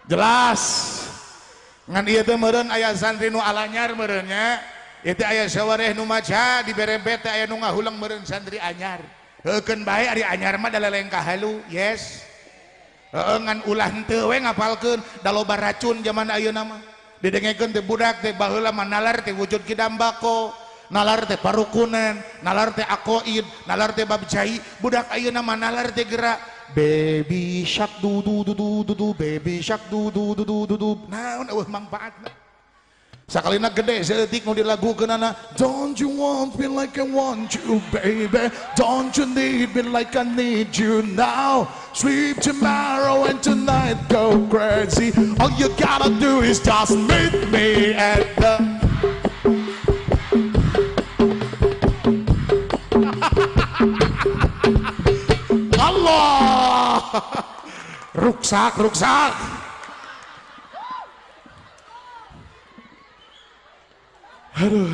Jelas. Ngan ieu teh meureun aya santri nu alanyar meureun nya. Ieu teh aya sawareh nu maca dibere teh aya nu ngahuleng meureun santri anyar. Heukeun bae ari anyar mah da lelengkah halu, yes. Heeh ngan ulah henteu we ngapalkeun da loba racun zaman ayeuna mah. Didengekeun teh budak teh baheula mah nalar teh wujud kidam bako. Nalar teh parukunan, nalar teh aqoid, nalar teh bab cai, budak ayeuna mah nalar teh gerak baby shark du du du du du du baby shark du du du du du du. Naon eueuh mangpaatna. Sakalina gede seeutik nu dilagukeunana don't you want me like I want you baby, don't you need me like I need you now, sleep tomorrow and tonight go crazy, all you gotta do is just meet me at the Allah. Ruksak ruksak. Aduh.